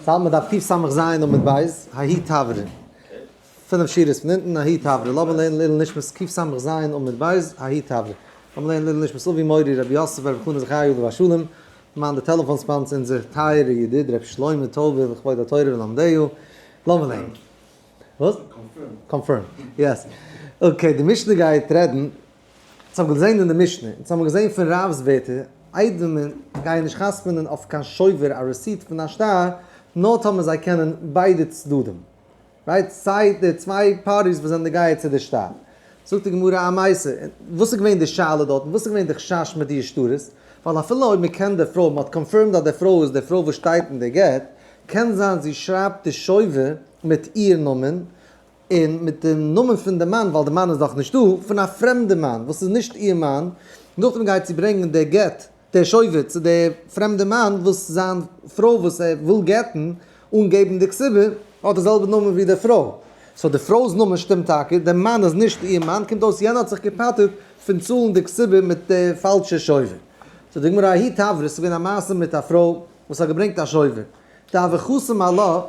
ס'האלט מען דף קס"ז עמוד ב', ההיא תברא. פינף שורות פון אונטן, ההיא תברא. לאמיר לערנען לעילוי נשמת קס"ז עמוד ב', ההיא תברא. לאמיר לערנען לעילוי נשמת אבי מורי רבי יוסף ברב חנא זכרי' עליו השלום, למען די טעלעפאן sponsor אונזער טייערע ידיד ר' שלמה טויבער לכבוד התורה ולומדיה. לאמיר לערנען. וואס? Confirm. Yes. Okay, די משנה גייט רעדן אונז האבן געזען אין די משנה, אונז האבן געזען פון רב'ס ווערטער, איידעמען גייען נישט חתמ'נען אויף קיין שובר א receipt פון א שטר, נאר טאמער זיי קענען ביידע צדדים. Right? סיי די צוויי parties וואס זענען נוגע צו די שטר. זאגט די גמרא א מעשה, וואס איז געווען די שאלה דארטן? וואס איז געווען די חשש מיט די שטרות? ווייל אפילו אויב מען קען די פרוי, מען האט confirmed אז די פרוי איז די פרוי וואס שטייט אין די גט, קען זיין זי שרייבט די שובר מיט איר נאמען, און מיט דעם נאמען פון די מאן, ווייל די מאן איז דאך נישט דא, פון א פרעמדע מאן וואס איז נישט איר מאן, נאכדעם גייט זי ברענגען די גט, די שובר צו די פרעמדע מאן וואס זיין פרוי וואס ער וויל גט'ן, אן געבן די כתובה, האט די זעלבע נאמען ווי די פרוי. So די פרוי'ס נאמען שטימט טאקע, די מאן איז נישט איר מאן, קומט אויס יענער האט זיך געפטר'ט פון צאלן די כתובה מיט די פאלשע שובר. זאגט די גמרא ההיא תברא, ס'איז געווען א מעשה מיט א פרוי וואס האט געברענגט א שובר, דהוה חתים עלה,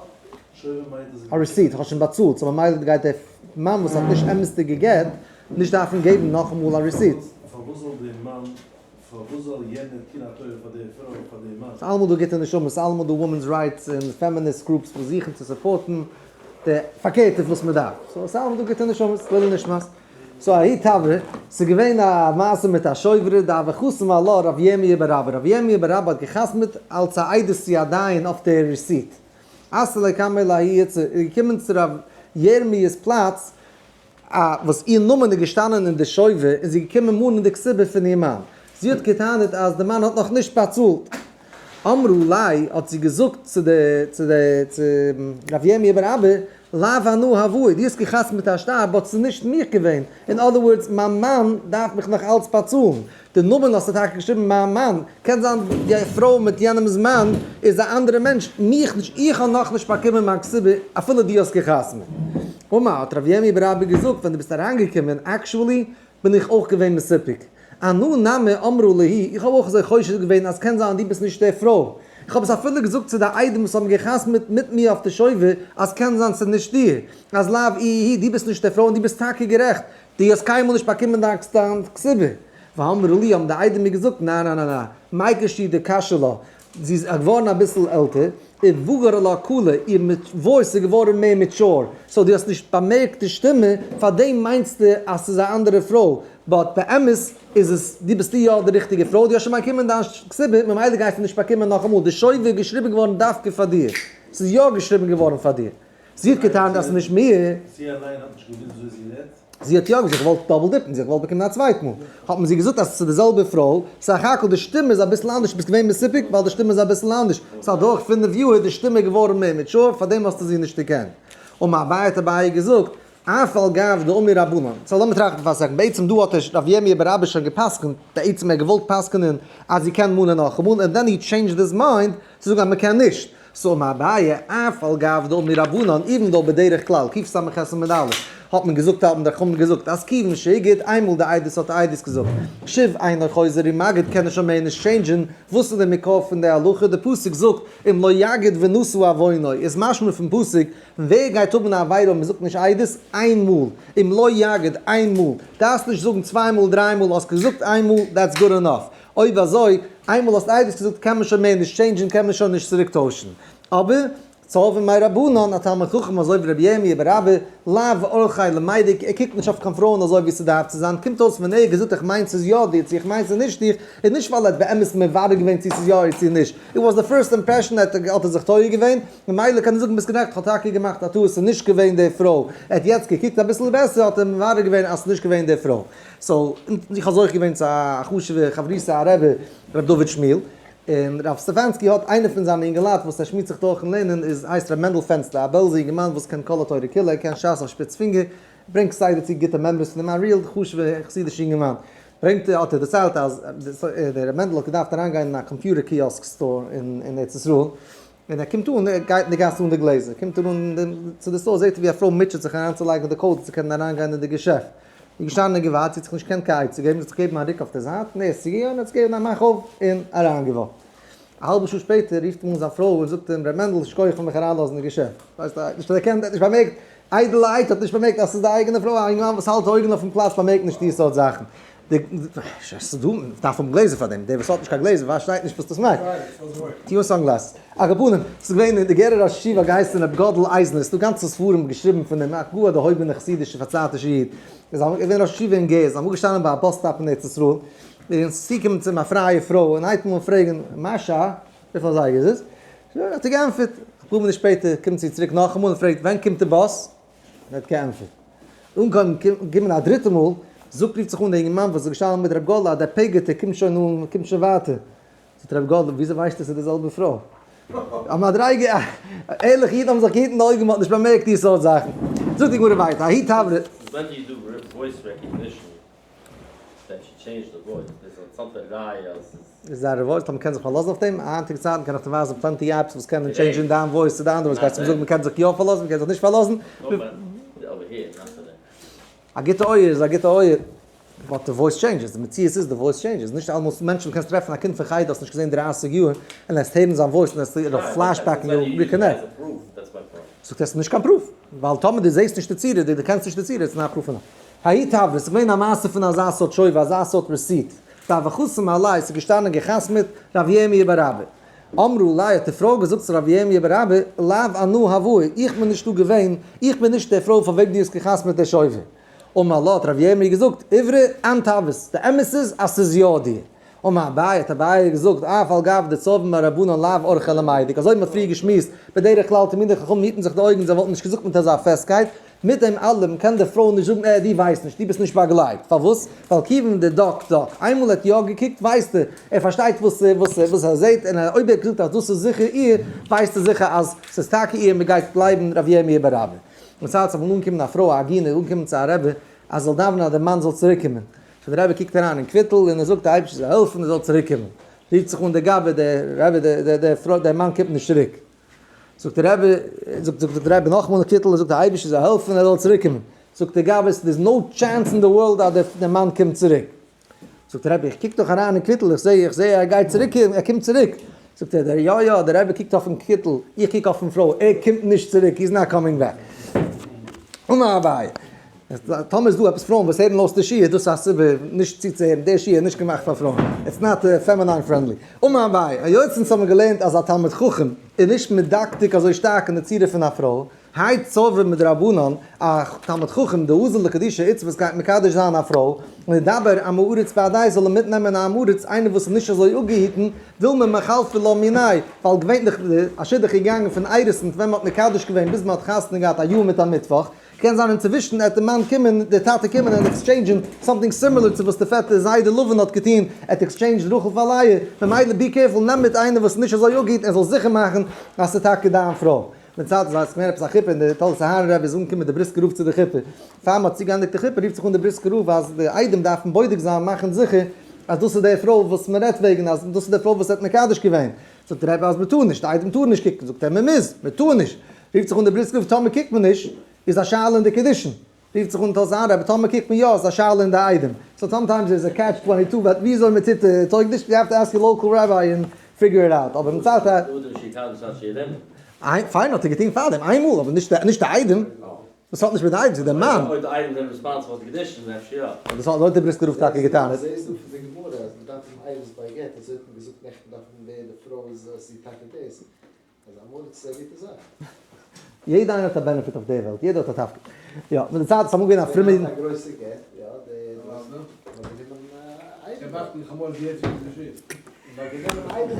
א receipt, האסט שוין באצאלט, so ממילא גייט דער מאן וואס האט נישט אמת'דיג געגעט, נישט דארפן געבן נאכאמאל א receipt. פארוואס זאל דער מאן, פארוואס זאל יענער טון א טובה פאר דער פרוי און פאר דער מאן? ס'איז אלעמאל דא גוטע נשמות, ס'איז אלעמאל דא women's rights און feminist groups וואס זוכן צו support ן די פארקערטע וואס מ'דארף, so ס'איז אלעמאל דא גוטע נשמות, לעילוי נשמת. So ההיא תברא, ס'איז געווען א מעשה מיט א שוברא דהוה חתים עלה רב ירמי' בר אבא, רב ירמי' בר אבא האט געחתמ'ט אלס א עדות צו א דיין אויף די receipt. אתא לקמיה לההיא איתתא, איז געקומען צו רב ירמיה'ס פלאץ, א וואס איר נאמען איז געשטאנען אין די שובר, און זי איז געקומען מאנען די כתובה פון איר מאן. זי האט גע'טענה'ט אז די מאן האט נאך נישט באצאלט. אמרה ליה, האט זי געזאגט צו די צו די צו רב ירמי' בר אבא, לאו אנא הואי, דו האסט געחתמ'ט א שטר, but ס'איז נישט מיך געווען, in other words, מיין מאן דארף מיך נאך אלץ באצאלן, די נאמען האסטו טאקע געשריבן מיין מאן, קען זיין די פרוי מיט יענעמ'ס מאן איז א אנדערע מענטש, מיך נישט, איך האב נאכנישט באקומען מיין כתובה אפילו דו האסט געחתמ'ט. אמר, האט רב ירמי' בר אבא געזאגט, ווען דו ביסט אריינגעקומען, actually, בין איך אויך געווען מסופק. אנא נמי אמרי לי, איך האב אויך אזוי חושד געווען אז קען זיין דו ביסט נישט די פרוי. איך האב עס אפילו געזאגט צו די עדים וואס האבן געחתמ'ט מיט מיר אויף די שובר אז קען זיין ס'איז נישט דיר. אז לאו איהי היא, דו ביסט נישט די פרוי און דו ביסט טאקע גערעכט, דו האסט קיינמאל נישט באקומען דיין כתובה. ואמרו לי האבן די עדים מיר געזאגט, נא נא נא נא, מיקא דקשיא לה, זי איז געווארן אביסל עלטער, ובגר לה קלה, איר voice איז געווארן מער mature, so דו האסט נישט באמערקט די שטימע, פארדעם מיינסטו אז ס'איז א אנדערע פרוי, but באמת איז עס, דו ביסט יא די ריכטיגע פרוי, דו האסט שוין באקומען דיין כתובה, ממילא גייסטו נישט באקומען נאכאמאל, די שובר איז געשריבן געווארן דווקא פאר דיר, ס'איז יא געשריבן געווארן פאר דיר. זי האט געטענה'ט אז ס'איז נישט מיר. זי אליין האט נישט געוואוסט וויאזוי זי רעדט? זי האט יא געוואוסט, זי האט געוואלט double dip ן, זי האט געוואלט באקומען א צווייט מאל. האט מען זי געזאגט אז ס'איז די זעלבע פרוי, סך הכל די שטימע איז אביסל אנדערש, ביסט געווען מסופק ווייל די שטימע איז אביסל אנדערש, ס'איז אדורך פינף יאר איז די שטימע געווארן מער mature, פארדעם האסטו זי נישט דערקענט. אמר אביי האט אביי געזאגט, אף על גב דאמור רבנן. So לאמיר טראכטן פאר א second, בעצם דא האט רב ירמי' בר אבא שוין גע'פסק'נט, בעצם ער האט געוואלט פסק'נען אז זי קען מאנען נאכאמאל, and then he changed his mind צו זאגן אז מ'קען נישט. So אמר אביי, אף על גב דאמור רבנן, even though בדרך כלל, קס"ח עמוד א', האט מען געזאגט האבן די חכמים געזאגט אז כיוון שהגיד, איינמאל די עדות האט עדות געזאגט, שוב אינו חוזר ומגיד קען ער שוין מער נישט change ן, וואס איז די מקור פון די הלכה, די פסוק זאגט, אם לא יגיד ונשא עוונו, איז משמע פון פסוק, ווער גייט האבן א עבירה אויב מען זאגט נישט עדות איין מאל, אם לא יגיד איין מאל, דארפסט נישט זאגן צוויי מאל דריי מאל, האסט געזאגט איין מאל, that's good enough. אויב אזוי, איינמאל האסט עדות געזאגט קען מען שוין מער נישט change ן, קען מען שוין נישט צוריק טוישן. אבער, סבר מיה רבנן, א תלמיד חכם אזוי ווי רבי ירמי' בר אבא, לאו אורחיה למידק, ער קוקט נישט אויף קיין פרויען אזוי ווי ס'דארף צו זיין, קומט אויס ווען ער האט געזאגט איך מיין ס'איז יא דיר צו איך מיין ס'איז נישט דיך, איז נישט ווייל ער האט באמת מברר געווען צו ס'איז יא איר צו נישט, it was the first impression האט ער זיך טועה געווען, ממילא קען ער זאגן ביסט גערעכט כ'האב טאקע געמאכט א טעות ס'איז נישט געווען די פרוי, ער האט יעצט געקוקט אביסל בעסער האט ער מברר געווען אז ס'איז נישט געווען די פרוי. So, איך האב זוכה געווען צו א חשוב'ע חברותא א רבי, ר' דוד שמיל, און רב סטעפאנסקי האט איינער פון זיינע אינגעלייט וואס ער שמועסט זיך דורך אין לערנען איז הייסט ר' מענדל פענסטער, א בעלזער אינגערמאן וואס קען כל התורה כולה, ער קען שס אויף שפיץ פינגער, ברענגט כסדר צו גוטע מימרות פון אים, א real חשוב'ע חסידישע אינגערמאן. ברענגט ער האט ער דערציילט אז דער ר' מענדל האט געדארפט אריינגיין אין א computer kiosk store אין ארץ ישראל, און ער קומט אן, ער גייט אין די גאס אן די גלעזער, קומט ער אן צו די store זעט ער ווי א פרוי מוטשעט זיך אריינצולייגן די code צו קענען אריינגיין אין די געשעפט. איז געשטאנען און געווארט, זי האט זיך נישט געקענט קיין עצה געבן, זי האט זיך געגעבן א רוק אויף די זייט, און ער איז צוגעגאנגען, האט זיך געגעבן א מאך אויף, און אריינגעוואקט. א האלבע שעה שפעטער רופט אים אן זיין פרוי און זאגט אים, ר' מענדל, שכוח פאר מיך אריינלאזן אין געשעפט. ווייסט, ער האט נישט דערקענט, ער האט נישט באמערקט, איידעלע האט נישט באמערקט אז ס'איז די אייגענע פרוי, א אינגערמאן וואס האלט אויגן אויפן פלאץ באמערקט נישט די סארט זאכן. די, ס'איז דא, מ'דארף האבן גלעזער פאר דעם, דער וואס האט נישט קיין גלעזער פארשטייט נישט וואס דאס מיינט. טו אן sunglasses. על כל פנים, ס'איז געווען די גערער ראש ישיבה געהייסן רבי גאדל אייזנער, ס'איז דא גאנצע ספרים געשריבן פון אים, א גאר דערהויבענער חסידישער פארצייטישער איד. איז געווען ראש ישיבה אין גער, איז אמאל געשטאנען ביי א bus stop אין ארץ ישראל, און ס'צוקומען צו אים א פרייע פרוי און הייבט אן פרעגן, מה השעה? וויפיל אזייגער איז עס? שוין, האט ער געענטפערט. אפאר מינוט שפעטער קומט זי צוריק נאכאמאל און פרעגט, ווען קומט די באס? און ער האט געענטפערט. אנגעהויבן קומען א דריטע מאל, זאגט רופט זיך אן דער אינגערמאן וואס איז געשטאנען מיט רב גאדל אז דער פגר'טע קומט שוין אן, קומט שוין ווייטער. זאגט רב גאדל, וויאזוי ווייסטו עס איז די זעלבע פרוי? א מדריגה, ערליכע אידן האבן זיך געהיטן די אויגן, מען האט נישט באמערקט די סארט זאכן. זאגט די גמרא ווייטער, ההיא תברא. איז זייער voice, מען קען זיך פארלאזן אויף דעם, היינטיגע צייטן קען איך דיר ווייזן plenty apps וואס קענען change ן דיין voice צו די אנדערע voice, גייסטו מיר זאגן מען קען זיך יא פארלאזן, מען קען זיך נישט פארלאזן? א גוטע אויער איז א גוטע אויער, but די voice changes, די מציאות איז די voice changes, נישט אלעמאל מענטשן קענסט טרעפן א קינד פון חדר האסט נישט געזען 30 יאר, און וועסט הערן זיין voice און וועסט flashback ן און reconnect. זאגט ער עס איז נישט קיין proof, ווייל טאמער דו זעסט נישט די צורה, דו דערקענסט נישט די צורה, איז not proof enough. האי תברא, ס'איז געווען א מעשה פון אזא סארט שויבער, אזא סארט receipt. דהוה חתים עליה, ס'איז געשטאנען געחתמ'עט רב ירמי' בר אבא. אמרה ליה, האט די פרוי געזאגט צו רב ירמי' בר אבא, לאו אנא הואי, איך בין נישטא געווען, איך בין נישט די פרוי פאר וועם דו האסט געחתמ'עט די שויבער. אמר לה, האט רב ירמי' געזאגט, איברא אנת הוית, די אמת איז אז ס'איז יא דיר. אמר אביי, האט אביי געזאגט, אף על גב דצורבא מרבנן לאו אורחיה למידק, אזוי ווי מ'האט פריער געשמועסט, בדרך כלל תלמידי חכמים היטן זיך די אויגן, זיי וואלטן נישט געזאגט מיט אזא פעסטקייט, מיט דעם אלעם קען די פרוי נישט זאגן אה דו ווייסט נישט, דו ביסט נישט באגלייבט, פארוואס? ווייל כיוון דדק דק, איינמאל ער האט יא געקוקט ווייסט ער, ער פארשטייט וואס וואס ער זעט, און אויב ער האט געזאגט אז דאס איז זיכער איר, ווייסט ער זיכער אז ס'איז טאקע איר, מ'גייט גלייבן רב ירמי' בר אבא. און ס'האט זיך אמאל אנגעקומען א פרוי א עגונה אנגעקומען צו א רבי אז זי זאל דאווענען אז דער מאן זאל צוריק קומען, so דער רבי קוקט אריין אין קוויטל און ער זאגט דער אייבערשטער זאל העלפן ער זאל צוריק קומען, רופט זיך אן דער גבאי דער רבי דער מאן קומט נישט צוריק, זאגט דער רבי, זאגט זאגט דער רבי נאכאמאל אין קוויטל, זאגט דער אייבערשטער זאל העלפן ער זאל צוריק קומען, זאגט דער גבאי ס'איז no chance אין די world אז דער מאן קומט צוריק, זאגט דער רבי איך קוק דאך אריין אין קוויטל איך זע איך זע ער גייט צוריק ער קומט צוריק, זאגט ער יא יא דער רבי קוקט אויפן קוויטל איך קוק אויפן פרוי ער קומט נישט צוריק he's not coming back. אמר אביי, טאמער איז דא עפעס פרויען וואס הערן אויס די שיעור דאס איז א סיבה נישט צוצוהערן, די שיעור איז נישט געמאכט פאר פרויען, it's not feminine friendly. אמר אביי, היות אונז האבן געלערנט אז א תלמיד חכם איז נישט מדקדק אזוי שטארק אין די צורה פון א פרוי, האי צורבא מדרבנן, א תלמיד חכם דאזיל לקדושי איצט וואס גייט מקדש זיין א פרוי, לידבר עם הארץ בהדיה זאל ער מיטנעמען א עם הארץ איינער וואס איז נישט אזוי אפגעהיטן, דילמא מחלפי לה מיני', ווייל געווענליך א שידוך איז געגאנגען פון אירוסין ווען מען האט מקדש געווען ביז מען האט חתונה געהאט א יאר מיט א מיטוואך, קען זיין אינצווישן עט די מאן קומען די טאטע קומען און exchange ן something similar צו וואס די פעטע זיידע לבן האט געטון, ער האט exchanged רחל פאר לאה, ממילא be careful נעם מיט איינער וואס איז נישט אזוי אפגעהיטן ער זאל זיכער מאכן אז ס'איז טאקע דיין פרוי. מצד אז עס איז געווען עפעס א חופה און די תולדות אהרן רבי איז אנגעקומען מיט די בריסקער רב צו די חופה, פאר מען האט צוגעענדיגט די חופה רופט זיך אן די בריסקער רב אז די עדים דארפן בודק זיין מאכן זיכער אז דאס איז די פרוי וואס מען רעדט וועגן אז דאס איז די פרוי וואס ער האט מקדש געווען, זאגט דער רבי אז מען טאר נישט, די עדים טארן נישט קוקן, זאגט ער מען מוז, מען טאר נישט, רופט זיך אן די בריסקער רב טאמער קוקט מען נישט איז א שאלה אין די קידושין, רופט זיך אן תולדות אהרן רבי טאמער קוקט מען יא איז א שאלה אין די עדים, so sometimes איז א catch 22 but וויאזוי מען טוט טויג נישט, you have to ask your local rabbi and figure it out, אבער מצד א. פיין האט ער געטון פארדעם איינמאל אבער נישט נישט די איידעם, דאס האט נישט מיט די איידעם ס'איז די מאן. אויב די איידעם זענען responsible פאר די קידושין אפשר יא. דאס האט לויט די בריסקער רב טאקע געטענה'ט. זעהסט דא פון די גמרא אז מ'דארף האבן עדות ביי גט, אזוי האט מען געזאגט נעכטן דארף מען ווער די פרוי איז אז זי טאקע דאס, אז אמאל איז עס א גוטע זאך. יעדע איינער האט א benefit אויף די וועלט, יעדער האט א תפקיד. יא, מיט די צייט איז אמאל געווען א פרומע איד. א גרויסע גט, יא, די האט גענומען איידעם.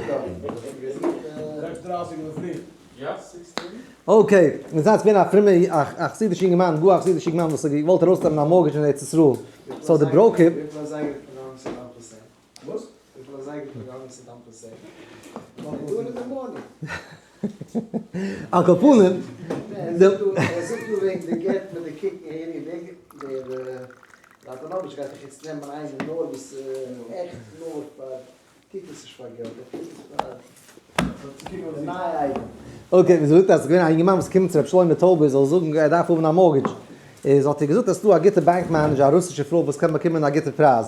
okay, מיט די צייט איז געווען א פרומע א חסידישע אינגערמאן, גאר א חסידישע אינגערמאן וואס האט געוואלט ארויסנעמען א mortgage אין ארץ ישראל, so די broker. על כל פנים, okay, ווי זאגט אז ס'איז געווען א אינגערמאן וואס איז געקומען צו רבי שלמה טויבער זאל זאגן ער דארף האבן א mortgage, איז האט ער געזאגט אז ס'איז דא א גוטע bank manager א רוסישע פרוי וואס קען באקומען א גוטע פרייז,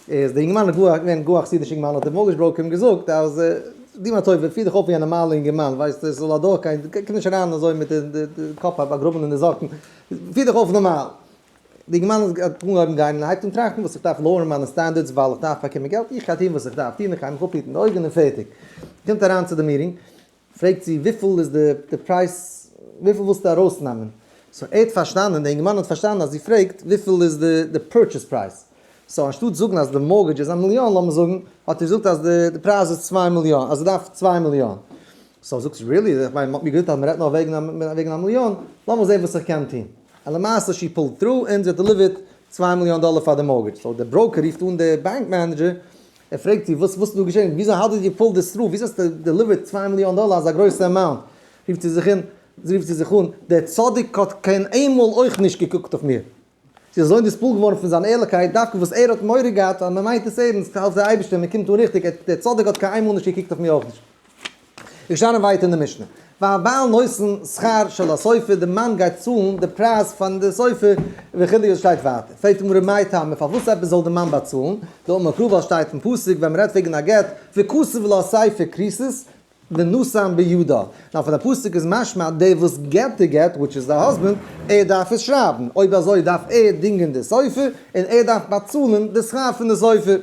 איז די אינגערמאן איז גאר געווען גאר א חסידישע אינגערמאן האט דער mortgage broker אים געזאגט אז. טו מיר א טובה, פיר דיך אויף ווי א נארמאלע אינגערמאן, ווייסט, עס זאל אדורכגיין, קום נישט אריין אזוי מיט די קאפ באגראבן אין די זאקן, פיר דיך אויף נארמאל. די אינגערמאן האט אנגעהויבן גיין און הייבט אן טראכטן וואס איך דארף lower ן מיינע standards ווייל איך דארף באקומען געלט, איך גיי טון וואס איך דארף טון, איך גיי מיך אפהיטן די אויגן און פערטיג. קומט אריין צו די meeting, פרעגט זי וויפיל איז די פרייז, וויפיל ווילסטו ארויסנעמען? so ער האט פארשטאנען, די אינגערמאן האט פארשטאנען אז זי פרעגט וויפיל איז די purchase price. so אנשטאט זאגן אז די mortgage איז א מיליאן לאמיר זאגן, האט ער געזאגט אז די פרייז איז 2 מיליאן, אז ער דארף 2 מיליאן. so זאגט זי, really? איך מיין, מ'האט מיר געזאגט אז מ'רעדט נאר וועגן א מיליאן, לאמיר זען וואס איך קען טון. און למעשה she pulled through און זי האט delivered 2 מיליאן דאלער פאר די mortgage. so דער broker רופט אן די bank manager, ער פרעגט איר, וואס איז דא געשען? וויאזוי how did you pull this through? וויאזוי האסטו delivered 2 מיליאן דאלער אזא גרויסע amount? רופט זי זיך אן, רופט זי זיך אן, דער צדיק האט קיין איינמאל אויך נישט געקוקט אויף מיר. זי איז אזוי נתפעל געווארן פון זיין ערליכקייט, דווקא וואס ער האט מורא געהאט אז מען מיינט עס ערנסט, העלפט דער אייבערשטער, מען קומט אן ריכטיג, דער צדיק האט קיין איינמאל נישט געקוקט אויף מיר אויך נישט. איז געשטאנען ווייטער אין די משנה, והבעל נותן שכר של הסופר, די מאן גייט צאלן די פרייז פון די סופר, וכו' וואס שטייט ווייטער. פרעגט די גמרא מאי טעמא, פארוואס עפעס זאל די מאן באצאלן? דאמר קרא ווייל שטייט אין פסוק ווען מען רעדט וועגן א גט, וכתב לה ספר כריתות, ונתן בידה. נאר פון די פסוק איז משמע דער וואס געבט די גט, which is the husband, ער דארף עס שרייבן, אויב אזוי דארף ער דינגען די סופר, און ער דארף באצאלן די שכר פון די סופר.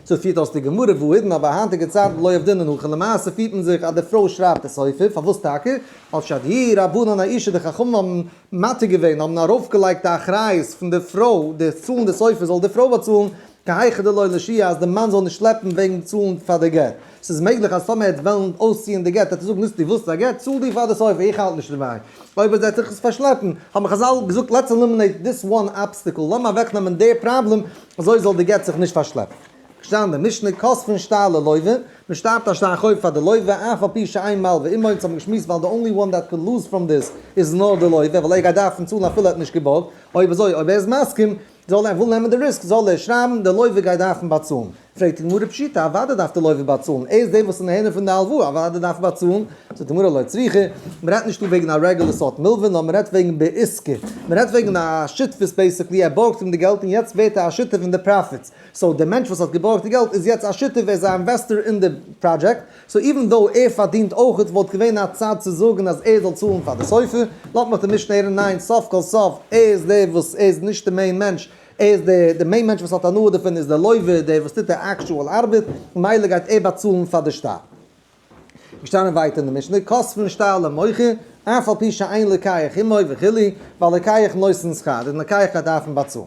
so פירט אויס די גמרא והאידנא אבער היינטיגע צייטן לא עבדינן הכי למעשה פירט מען זיך אז די פרוי שרייבט די סופר, פארוואס טאקע? ווייל שדיוה רבנן אאישה די חכמים האבן מתיר געווען האבן ארויפגעלייגט די אחריות פון די פרוי די צאלן די סופר זאל די פרוי באצאלן, כי היכי דלא לישעי' אז די מאן זאל נישט שלעפן וועגן צאלן פאר די גט. ס'איז מעגליך אז טאמער ער וועט וועלן אויסציען די גט וועט ער זאגן ניסט דו ווילסט א גט צאל דו פאר די סופר איך האלט נישט דערביי. אויב ער וועט זיך עס פארשלעפן האבן חזל געזאגט let's eliminate this one obstacle לאמיר אוועקנעמען די פראבלעם אזוי זאל די גט זיך נישט פארשלעפן. געשטאנען אין די משנה כותבין שטר ללוה, מען שטארבט א שטר חוב פאר די לוה אף על פי שאין מלוה עמו, אונז האבן געשמועסט ווייל די only one that could lose from this איז נאר די לוה ווייל ער גייט דארפן צאלן אפילו ער האט נישט געבארגט, אויב אזוי אויב ער איז מסכים זאל ער וויל נעמען די risk זאל ער שרייבן די לוה גייט דארפן באצאלן. פרעגט די גמרא פשיטא אוודאי דארף די לוה באצאלן ער איז דער וואס איז נהנה פון די הלוואה אוודאי דארף ער באצאלן. זאגט די גמרא לא צריכא, מען רעדט נישט דא וועגן א רעגולער סארט מלווה נאר מען רעדט וועגן בעיסקא, מען רעדט וועגן א שותפות basically ער בארגט אים די געלט און יעצט ווערט ער א שותף אין די profits, so דער מענטש וואס האט געבארגט די געלט איז יעצט א שותף ער איז א investor אין די פראדזשעקט, so even though ער פארדינט אויכעט וואלט געווען א צד צו זאגן אז ער זאל צאלן פאר די סופר, לאזט מיך די משנה הערן ניין סוף כל סוף ער איז דער וואס ער איז נישט די main מענטש ער איז דער די main מענטש וואס האט הנאה דערפון איז דער לוה דער וואס טוט די actual ארבעט ממילא גייט ער באצאלן פאר די שטר. געשטאנען ווייטער אין די משנה כותבין שטר למוכר אף על פי שאין לוקח עמו וכו' והלוקח נותן שכר דער לוקח גייט דארפן באצאלן.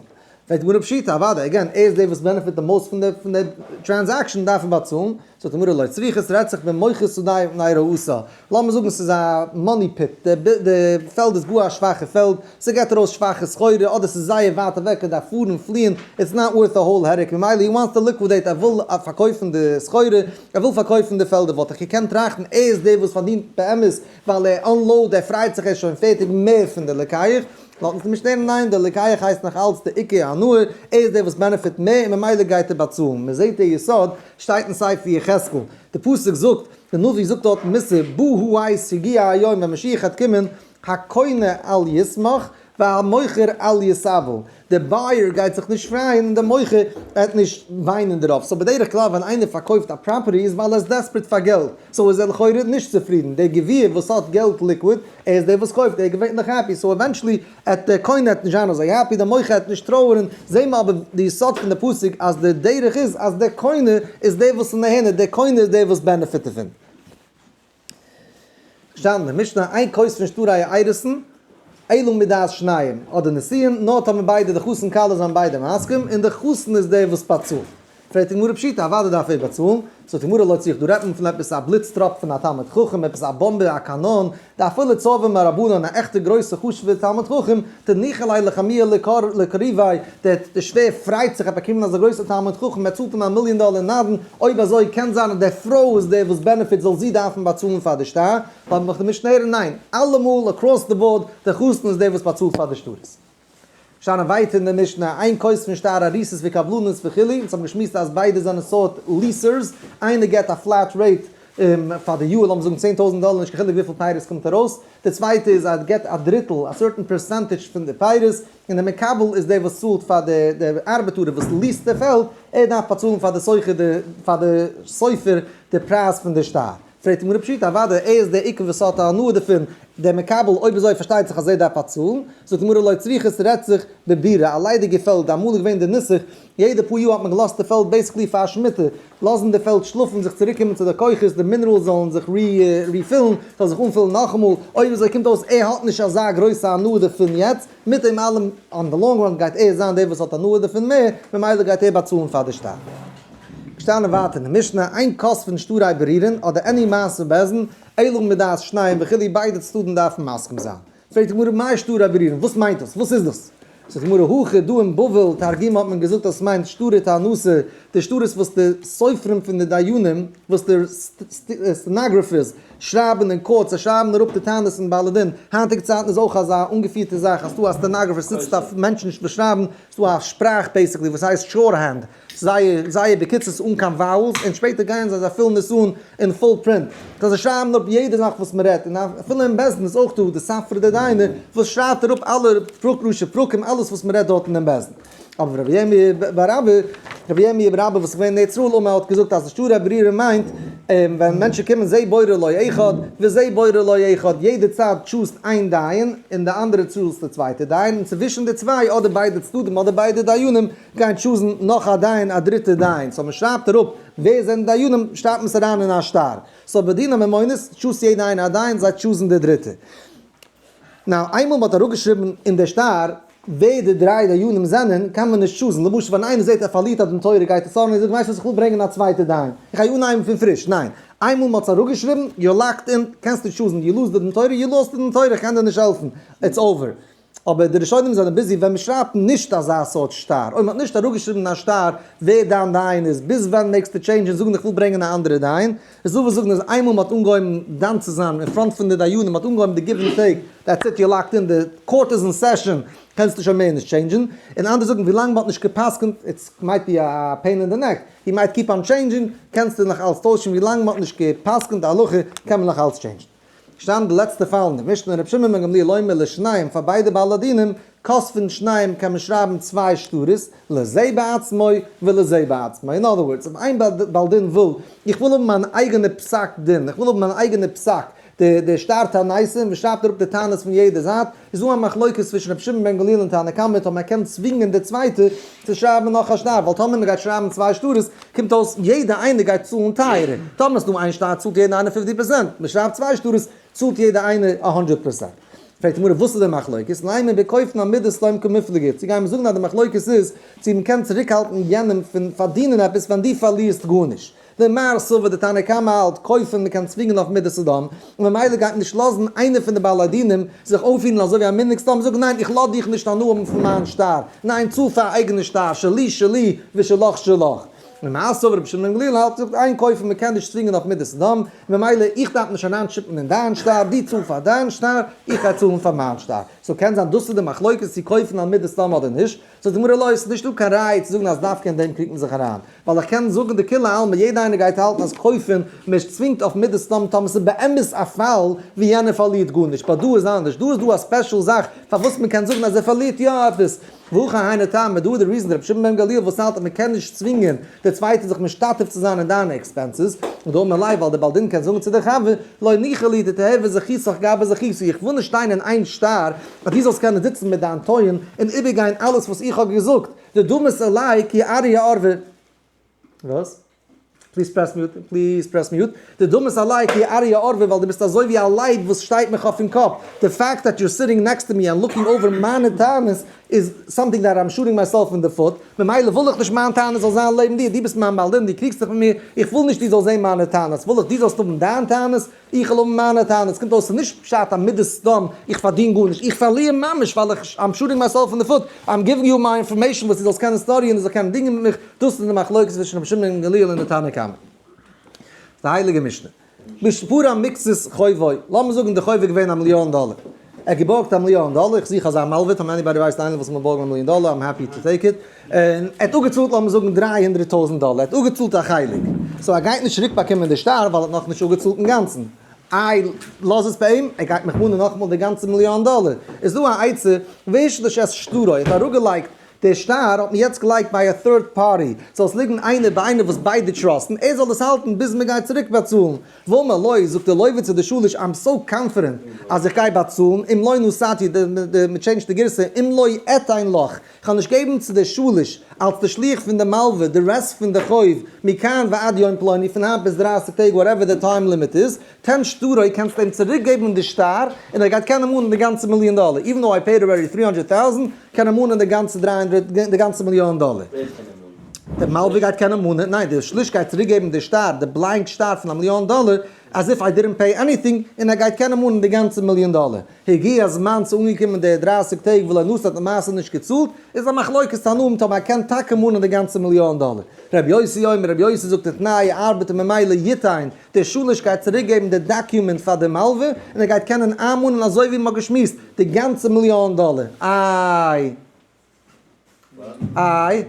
פרעגט די גמרא פשיטא, אוודאי, again, ער איז דער וואס benefit די most פון די transaction, דארף ער באצאלן, זאגט די גמרא לא צריכא, ס'רעדט זיך במוכר שדהו מפני רעתה, לאמיר זאגן ס'איז א money pit, די פעלד איז גאר א שוואכע פעלד, ס'געט ארויס שוואכע סחורה, אדער ס'איז זייער ווייט אוועק, ער דארף פארן, פליען, it's not worth a whole headache, ממילא he wants to liquidate, ער וויל פארקויפן די סחורה, ער וויל פארקויפן די פעלדער, וואלט איך געקענט טראכטן, ער איז דער וואס פארדינט באמת, ווייל ער unload, ער פרייט זיך, ער איז שוין פערטיג מער פון די לוקח, לאזט אונז נישט הערן ניין, דער לוקח הייסט נאך אלץ די עיקר הנאה, ער איז דער וואס benefit מער און ממילא גייט ער באצאלן, מען זעט דער יסוד שטייט אין ספר יחזקאל, די פסוק זאגט, די נביא זאגט דארט מוסר, בא העת הגיע היום ווען משיח וועט קומען, הקונה אל ישמח והמוכר אל יתאבל, דער buyer גייט זיך נישט פרייען און דער מוכר וועט נישט וויינען דערויף, so בדרך כלל ווען איינער פארקויפט א property איז ווייל ער איז desperate פאר געלט, so איז ער לכאורה נישט צופרידן, דער גביר וואס האט געלט liquid, ער איז דער וואס קויפט, ער איז געווענליך happy, so eventually עט דער קונה עט נישט זיין אזוי happy, דער מוכר עט נישט טרויערן, זעהן מיר אבער די יסוד פון די פסוק אז די דרך איז אז דער קונה איז דער וואס איז נהנה, דער קונה איז דער וואס benefit דערפון. געשטאנען אין משנה, אין כותבין שטרי אירוסין, אלא מדעת שניהם, אדער נישואין, נאר טאמער ביידע די חתן כלה זענען ביידע מסכים, און די חתן איז דער וואס באצאלט. פרעגט די גמרא פשיטא, אוודאי דארף ער באצאלן, זאגט די גמרא לא צריכא דא רעדט מען פון עפעס א בליץ טראפ פון א תלמיד חכם, עפעס א באמבע, א קאנאן, דאפילו צורבא מרבנן, א עכטע גרויסע חשוב'ע תלמיד חכם, דניחא ליה לחמוה לקרובה, דער שווער פרייט זיך ער באקומען אזא גרויסע תלמיד חכם, ער צאלט אים א מיליאן דאלער נדן, אויב אזוי קען זיין אז דער פרוי איז דער וואס benefit זאל זי דארפן באצאלן פאר די שטר, האבן מיך די משנה ניין, אלעמאל across the board, דער חתן איז דער וואס באצאלט פאר די שטרות. שטאנען ווייטער אין די משנה, אין כותבין שטר אריסות וקבלנות וכו', אונז האבן געשמועסט אז ביידע זענען סארט leasers, איינער געט א flat rate. פאר די יאר, לאמיר זאגן 10,000 דאלער, נישט קיין חילוק וויפיל פירות קומט ארויס. די צווייטע איז אז ער געבט א דריטל, א certain percentage פון די פירות, און דער מקבל איז דער וואס צאלט פאר די ארבעטארער וואס lease ט די פעלד, ער דארף באצאלן פאר די סוחר די פאר די סופר די פרייז פון די שטר. פרעגט די גמרא פשיטא, אוודאי ער איז דער עיקר וואס האט א הנאה דערפון, דער מקבל, אויב אזוי פארשטייט זיך אז ער דארף באצאלן. זאגט די גמרא לא צריכא, ס'רעדט זיך בבירא, א ליידיגע פעלד, אמאל איז געווען די נוסח, יעדע פאר יאר האט מען געלאזט די פעלד basically פאר א שמיטה, לאזן די פעלד שלאפן, זיך צוריקקומען צו די כוחות, די minerals זאלן זיך refill ן, זאל זיך אנפילן נאכאמאל, אויב אזוי קומט אויס ער האט נישט אזא גרויסע הנאה דערפון יעצט, מיט דעם אלעם on the long run גייט ער זיין דער וואס האט הנאה דערפון מער, ממילא גייט ער באצאלן פאר די שטר. געשטאנען ווייטער אין די משנה, אין כותבין שטרי בוררין אדער any מעשה בית דין, אלא מדעת שניהם וכו', ביידע צדדים דארפן מסכים זיין. פרעגט די גמרא מאי שטרי בוררין, וואס מיינט דאס? וואס איז דאס? זאגט די גמרא הכא דא אין בבל תרגימא האט מען געזאגט אז עס מיינט שטרי טענתא, די שטרות וואס די סופרים פון די דיינים, וואס די stenographers שרייבן אין court, זיי שרייבן אראפ די טענות פון בעלי דין, היינטיגע צייטן איז אויך אזא אנגעפירטע זאך אז ס'דא א stenographer ס'זיצט א מענטש נישט וואס שרייבן, ס'דא א שפראך basically וואס הייסט shorthand, זייער זייער בקיצור אן קיין vowels און שפעטער גייען זיי זיי פילן עס אן אין full print so זיי שרייבן אפ יעדע זאך וואס מען רעדט און אפילו אין בית דין איז אויך דא די ספרא דדיינא וואס שרייבט אראפ אלע פרק ראשי פרקים אלעס וואס מען רעדט דארט אין דעם בית דין. אבער רבי ירמי' בר אבא רבי ירמי' בר אבא וואס איז געווען אין ארץ ישראל אמר האט געזאגט אז שטרי בוררין מיינט ווען מענטשן קומען זה בורר לו אחד וזה בורר לו אחד יעדע צד choose ט איין דיין און די אנדערע choose ט די צווייטע דיין און צווישן די צוויי אדער ביידע צדדים אדער ביידע דיינים גייען choose ן נאך א דיין א דריטע דיין, so מען שרייבט אראפ ווער זענען דיינים שרייבט מען עס אריין אין א שטר, so בדיני ממונות choose ט יעדע איינער א דיין זיי choose ן די דריטע. now איינמאל מען האט אראפגעשריבן אין די שטר ווער די דריי דיינים זענען קען מען נישט choose ן, למשל ווען איינער זעט ער פארלירט א דין תורה גייט ער צארן און זאגט ווייסט וואס איך וויל ברענגען א צווייטע דיין איך גיי אנהייבן פון פריש, ניין איינמאל מען האט עס אראפגעשריבן you're locked in קענסט נישט choose ן, you lose די דין תורה you lost די דין תורה איך קען דיר נישט העלפן it's over. אבער די ראשונים זענען busy ווען מ'שרייבט נישט אזא סארט שטר, אויב מ'האט נישט אראפגעשריבן אין א שטר ווער דיין דיין איז, ביז ווען מעגסטו change ן זאגן איך וויל ברענגען א אנדערע דיין, איז דא וואס זאגן אז איינמאל מ'האט אנגעהויבן דן צו זיין אין front פון די דיינים, מ'האט אנגעהויבן די give and take, that's it you're locked in, די court איז אין session, קענסטו שוין מער נישט change ן, און אנדערע זאגן ווילאנג מ'האט נישט גע'פסק'נט, it's might be a pain in the neck, he might keep on changing, קענסטו נאך אלץ טוישן, ווילאנג מ'האט נישט גע'פסק'נט די הלכה קען מען נאך אלץ change ן. שטאנען די לעצטע פאל אין די משנה, רבי שמעון בן גמליאל אומר לשניים פאר ביידע בעלי דינים, כותבין שניים קען מען שרייבן צוויי שטרות, לזה בעצמו ולזה בעצמו, in other words, אויב איין בעל דין וויל, איך וויל האבן מיין אייגענע פסק דין, איך וויל האבן מיין אייגענע פסק, די די שטר תעניתים, מען שרייבט אראפ די טענות פון יעדע זייט, איז דא א מחלוקת צווישן רבי שמעון בן גמליאל און תנא קמא אויב מען קען צווינגען די צווייטע צו שרייבן נאך א שטר, ווייל טאמער מען גייט שרייבן צוויי שטרות קומט אויס יעדע איינער גייט צאלן טייערער, טאמער ס'דא איין שטר צאלט יעדע איינער 50 פראצענט, מען שרייבט צוויי שטרות צאלט יעדע איינער א הונדרעט פראצענט. פרעגט די גמרא וואס איז די מחלוקת, לימא בכופין על מידת סדום קמיפלגי, צו גייען מיר זאגן אז די מחלוקת איז צו מען קען צוריקהאלטן יענעם פון פארדינען עפעס ווען דו פארלירסט גארנישט, דמר סבר די תנא קמא האלט כופין מען קען צווינגען אויף מידת סדום, און ממילא גייט מען נישט לאזן איינער פון די בעלי דינים זיך אויפפירן אזוי ווי א מנהיג סדום זאגן ניין איך לאז דיך נישט הנאה האבן פון מיין שטר, ניין צאל פאר א אייגענע שטר שלי שלי ושלך שלך. ומר סבר רבי שמעון בן גמליאל האלט זאגט אין כופין מען קען נישט צווינגען אויף מידת סדום, ממילא איך דארף נישט אריינ chip ן אין דיין שטר, דו צאל פאר דיין שטר, איך גיי צאלן פאר מיין שטר. so קען זיין דאס איז די מחלוקת צו כופין על מידת סדום אדער נישט, זאגט די גמרא לא, ס'איז נישטא קיין ראי' צו זאגן אז דווקא אין דעם קריגט מען זיך אריין, ווייל איך קען זאגן דכולי עלמא יעדע איינער גייט האלטן אז כופין מען צווינגט אויף מידת סדום טאמער ס'איז באמת א פאל ווי יענער פארלירט גארנישט, but דא איז אנדערש, דא איז דא א special זאך פארוואס מען קען זאגן אז ער פארלירט יא עפעס, והכא היינו טעמא, דא איז די reason רבי שמעון בן גמליאל וואס האלט אז מען קען נישט צווינגען די צווייטע זיך משתתף צו זיין אין דיינע expenses, און דאמר ליה ווייל דער בעל דין קען זאגן צו דער חבר, לא ניחא לי דתיהוי זכותך גבי זכותי, איך וויל נישט שטיין אין איין שטר אז דו זאלסט קענען זיצן מיט דיין טוען און איבערגיין אלעס וואס איך האב געזאגט, דדמית עלי כי אריה אורבא. וואס? please press mute, please press mute. דדמית עלי כי אריה אורבא ווייל דו ביסט אזוי ווי א לייב וואס שטייט מיך אויפן קאפ. The fact that you're sitting next to me and looking over מיינע טענות איז something that I'm shooting myself in the foot, ממילא וויל איך נישט מיין טענות זאל זיין לעבן דיר, דו ביסט מיין בעל דין, דו קריגסט זיך מיט מיר, איך וויל נישט דו זאלסט זען מיינע טענות, וויל איך דו זאלסט האבן דיין טענות, איך וויל האבן מיינע טענות, קומט אויס ס'איז נישט פשט א מידת סדום, איך פארדין גארנישט, איך פארליר ממש ווייל איך I'm shooting myself in the foot, I'm giving you my information וואס דו זאלסט קענען study ען און זיך קענען דינגען מיט מיך, דאס איז די מחלוקת צווישן רבי שמעון בן גמליאל און די תנא קמא. די הייליגע משנה. בשפרע מקצת חובו, לאמיר זאגן די חוב איז געווען א מיליאן דאלער. ער האט געבארגט א מיליאן דאלער, איך זוך אזא מלווה, טאמער anybody ווייסט איינער וואס וויל בארגן א מיליאן דאלער, I'm happy to take it, און ער האט אפגעצאלט לאמיר זאגן 300,000 דאלער, ער האט אפגעצאלט א חלק, so ער גייט נישט צוריק באקומען די שטר ווייל ער האט נאכנישט אפגעצאלט אינגאנצן, איי לאז עס ביי אים, ער גייט מיך מאנען נאכאמאל די גאנצע מיליאן דאלער, איז דא א עצה, והשליש את שטרו, ער האט אראפגעלייגט די שטר האט מען יעצט געלייגט ביי א third party, זאל עס ליגן איינער ביי איינער וואס ביידע trust ן, ער זאל עס האלטן ביז מען גייט צוריק באצאלן. ואמר לו, זאגט דער לוה צו די שליש, I'm so confident אז איך גיי באצאלן, אם לא נתתי, מען change ט די גירסא, אם לא אתן לך, איך וועל נישט געבן צו די שליש, אלס די שליח פון די מלווה, די rest פון די חוב, מכאן ועד יום פלוני, פון היינט ביז 30 טעג, whatever די time limit איז, תן שטרו, קענסטו אים צוריק געבן די שטר, און ער גייט קענען מאנען די גאנצע מיליאן דאלער, even though I paid already 300,000, קען ער מאנען די גאנצע 300, די גאנצע מיליאן דאלער. ווער קען אים מאנען? דער מלווה גייט קענען מאנען, ניין, דער שליש גייט צוריק געבן די שטר, די blank שטר פון א מיליאן דאלער, as if I didn't pay anything, און ער גייט קענען מאנען די גאנצע מיליאן דאלער. הגיע הזמן ס'איז אנגעקומען די 30 טעג ולא נתן האט למעשה נישט געצאלט, איז א מחלוקת תנאים טאמער ער קען טאקע מאנען די גאנצע מיליאן דאלער. רבי יוסי אומר, רבי יוסי זאגט די תנאי ארבעט און ממילא יתן, דער שליש גייט צוריק געבן די document פאר די מלווה, און ער גייט קענען איינמאנען אזוי ווי מ'האט געשמועסט, די גאנצע מיליאן דאלער. איי. איי.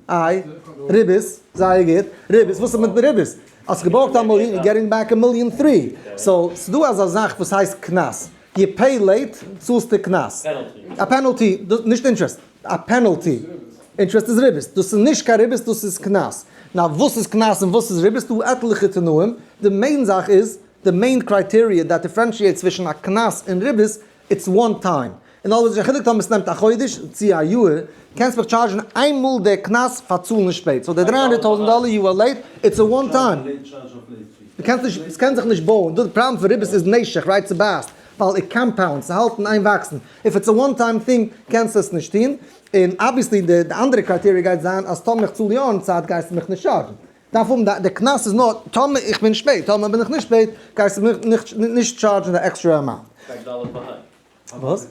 איי. ריבית, זייער גוט. ריבית, וואס איז מיט ריבית? האסט געבארגט א מיליאן, you're getting back a million three. So, ס'דא אזא זאך וואס הייסט קנס. You pay late, צאלסטו קנס. Penalty. א penalty, נישט interest, א penalty. Interest איז ריבית. דאס איז נישט קיין ריבית, דאס איז קנס. נאר וואס איז קנס און וואס איז ריבית? דא עטליכע תנאים. די main זאך איז, די main criteria that differentiate צווישן א קנס און ריבית, it's one time. און אלוועיס נישט א חילוק טאמער עס נעמט א חודש צו א יאר, קענסט מיך charge ן איינמאל די קנס פאר צאלן שפעט. So די 300,000 דאלער you are late, it's a one time. דו קענסט נישט, עס קען זיך נישט בויען. די פראבלעם פון ריבית איז נשך, right? ס'בייסט, ווייל it compounds, ס'האלט אין איין וואקסן. If it's a one time thing, קענסטו עס נישט טון. און obviously די אנדערע criteria גייט זיין אז טאמער איך צאל יא אין צייט גייסטו מיך נישט charge ן. דארף האבן די קנס איז נאר טאמער איך בין שפעט, טאמער בין איך נישט שפעט גייסטו מיך נישט charge ן די extra amount. וואס?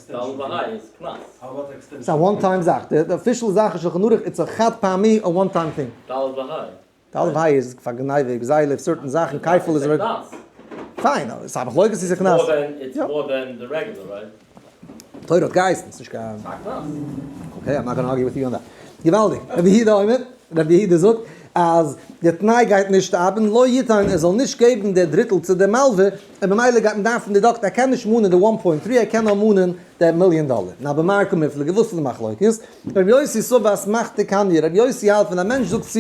ס'איז א one time זאך, די official זאך איז שלחן ערוך it's א חד פעמי א one time thing. ד' וה' איז פאר גניבה, גזילה, certain זאכן, כפל איז. פיין, אבער ס'איז א מחלוקת צו ס'איז קנס. תורה האט געהייסן, ס'איז נישט קיין. Okay, I'm not gonna argue with you on that. געוואלדיג. רבי יהודה אומר, רבי יהודה זאגט אז די תנאי גייט נישט ארבעטן, לא יתן, ער זאל נישט געבן די דריטל צו די מלווה, און ממילא גייט מען דארפן deduct, ער קען נישט מאנען די 1.3, ער קען נאר מאנען די מיליאן דאלער. נאר במאי קמיפלגי, וואס איז די מחלוקת? רבי יוסי סבר אסמכתא קניא, רבי יוסי האלט ווען א מענטש זאגט צו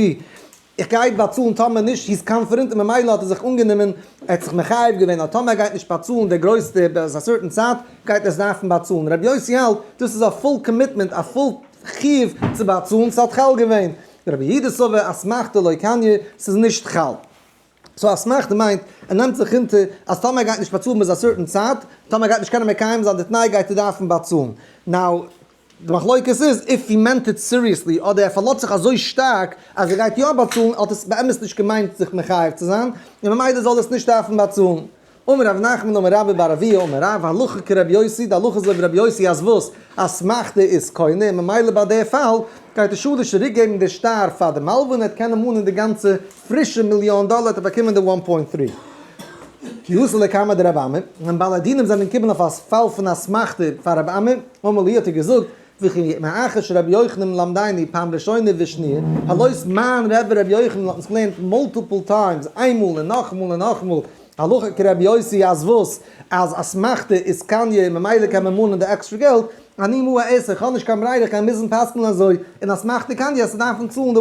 איך גיי באצאלן טאמער נישט, he's confident און ממילא האט ער זיך אנגענומען, ער האט זיך מחייב געווען אז טאמער ער גייט נישט באצאלן די גרויסע ביז א certain צייט, גייט ער עס דארפן באצאלן. רבי יוסי האלט, דאס איז א full commitment, א full חיוב צו באצאלן, ס'האט חל געווען. רבי יהודה סבר אסמכתא לא קניא, ס'איז נישט חל. So אסמכתא מיינט, ער נעמט זיך אונטער אז טאמער ער גייט נישט באצאלן ביז א certain צייט, טאמער ער גייט נישט קענען מקיים זיין די תנאי גייט ער דארפן באצאלן. Now, די מחלוקת איז if he meant it seriously אדער ער פארלאזט זיך אזוי שטארק אז ער גייט יא באצאלן האט עס באמת נישט געמיינט זיך מחייב צו זיין און ממילא זאל ער עס נישט דארפן באצאלן. אמר רב נחמן אמר רבה בר אבוה אמר רב הלכה כרבי יוסי, די הלכה איז אזוי ווי רבי יוסי אז וואס? אסמכתא איז קונה און ממילא ביי די פאל גייט די שליש צוריק געבן די שטר פאר די מלווה און ער וועט קענען מאנען די גאנצע פרישע מיליאן דאלער האט ער באקומען די 1.3. כי אתו לקמיה דרבי אמי, ווען בעלי דינים זענען געקומען אויף א פאל פון אסמכתא פאר רבי אמי, אמר להו האט ער געזאגט, וכי מאחר שרבי יוחנן מלמדנו פעם ראשונה ושניה, הלויז מיין רבי רבי יוחנן האט אונז געלערנט multiple times, איינמאל און נאכאמאל און נאכאמאל, הלכה כרבי יוסי אז וואס? אז אסמכתא איז קניא און ממילא קען מען מאנען די עקסטרע געלט, אני מה אעשה, איך האב נישט קיין ברירה, איך גיי מוזן פסק'נען אזוי, און אסמכתא קניא אז ס'דארפן צאלן די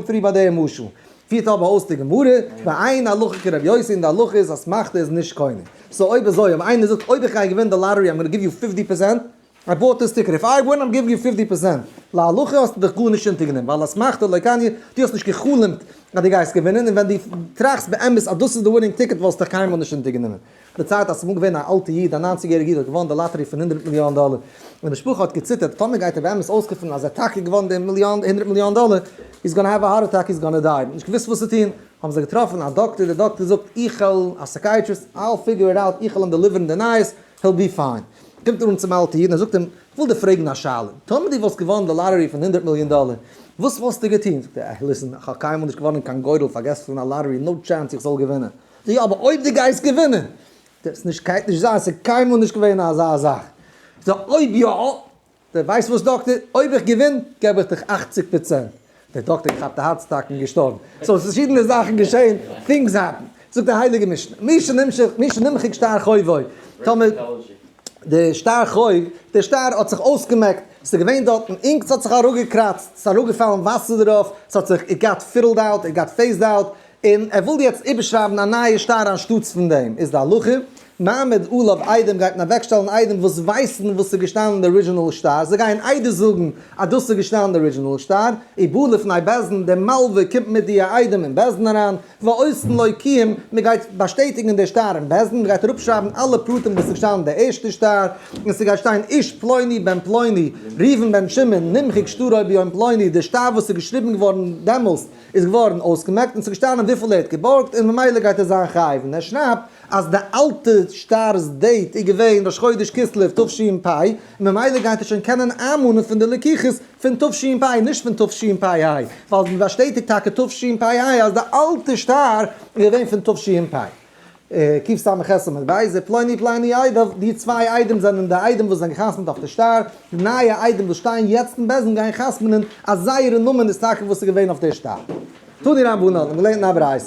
1.3 ביי די משל. פירט אבער אויס די גמרא, ואין הלכה כרבי יוסי און די הלכה איז אסמכתא איז נישט קונה. So אויב אזוי, אויב איינער זאגט אויב איך גיי געווינען די lottery I'm gonna give you 50 percent, I bought this ticket, if I win I'm giving you 50 percent. להלכה האסטו דיך גארנישט אונטערגענומען, ווייל אסמכתא לא קניא, דו האסט נישט גע'חלומ'ט אז דו גייסט געווינען, און ווען דו טראכסט באמת אז דאס איז די winning ticket וואלסטו דיך קיינמאל נישט אונטערגענומען. די צייט אז ס'איז אמאל געווען א אלטע איד, א 90 יעריגע איד האט געוואונען די lottery פון 100 מיליאן דאלער, און די משפחה האט געציטערט טאמער גייט ער באמת אויסגעפונען אז ער האט טאקע געוואונען די מיליאן, 100 מיליאן דאלער, he's gonna have a heart attack, he's gonna die. מ'האט נישט געוואוסט וואס צו טון, האבן זיי געטראפן א דאקטער, דער דאקטער זאגט איך וועל, א psychiatrist, I'll figure it out, איך וועל אים deliver ן די נייעס, he'll be fine. קומט ער אן צום אלטע איד און ער זאגט אים, איך וויל דיר פרעגן א שאלה, טאמער דו וואלסט געוואונען די lottery פון 100 מיליאן דאלער, וואס וואלסטו געטון? זאגט ער, אה, listen, איך האב קיינמאל נישט געוואונען קיין גורל, פארגעס פון א lottery, no chance איך זאל געווינען. זאגט ער, יא, אבער אויב דו גייסט געווינען, דאס נישט גייט נישט זיין, ס'איז קיינמאל נישט געווען אזא זאך. זאגט אויב יא, דער ווייסט וואס דאקטער, אויב איך געווין געב איך דיך 80%. דער דאקטער געכאפט א heart attack און געשטארבן. So עס איז פארשידענע זאכן געשען, things happen. זאגט די הייליגע משנה, מי שנמשך, מי שנמחק שטר חובו, טאמער די שטר חוב, די שטר האט זיך אויסגעמעקט, ס'איז געווען דארטן ink, ס'האט זיך אראפגעקראצט, ס'איז אראפגעפאלן וואסער דערויף, ס'האט זיך, it got fiddled out, it got phased out, און ער וויל יעצט איבערשרייבן א נייע שטר אנשטאטס פון דעם, איז די הלכה, מעמיד עליו עדים גייט מען אוועקשטעלן עדים וואס ווייסן וואס איז געשטאנען אין די original שטר, זיי גייען עדות זאגן אז דאס איז געשטאנען אין די original שטר, ובא לפני בית דין, דער מלווה קומט מיט די עדים אין בית דין אריין, ועושין לו קיום, מען גייט באשטעטיגן די שטר אין בית דין, מען גייט אראפשרייבן אלע פרטים וואס איז געשטאנען אין די ערשטע שטר, און ס'גייט שטיין איש פלוני בן פלוני, ראובן בן שמעון, נמחק שטרו ביום פלוני, די שטר וואס איז געשריבן געווארן דעמאלסט איז געווארן אויסגעמעקט און ס'איז געשטאנען וויפיל ער האט געבארגט און ממילא גייט ער זיין חייב, און ער שרייבט אז די אלטע שטר'ס date איז געווען ראש חודש כסלו תש"פ, און ממילא גייט ער שוין קענען איינמאנען פון די לקוחות פון תש"פ נישט פון תשפ"ה, ווייל מ'באשטעטיגט טאקע תשפ"ה אז די אלטע שטר איז געווען פון תש"פ. קס"ח עמוד ב', זה פלוני פלוני עדיו, די צוויי עדים זענען די עדים וואס זענען געחתמ'ט אויף די שטר, די נייע עדים וואס שטייען יעצט אין בית דין גייען חתמ'נען אז זייערע נאמען איז טאקע וואס איז געווען אויף די שטר. תנו רבנן, האבן געלערנט אין א ברייתא.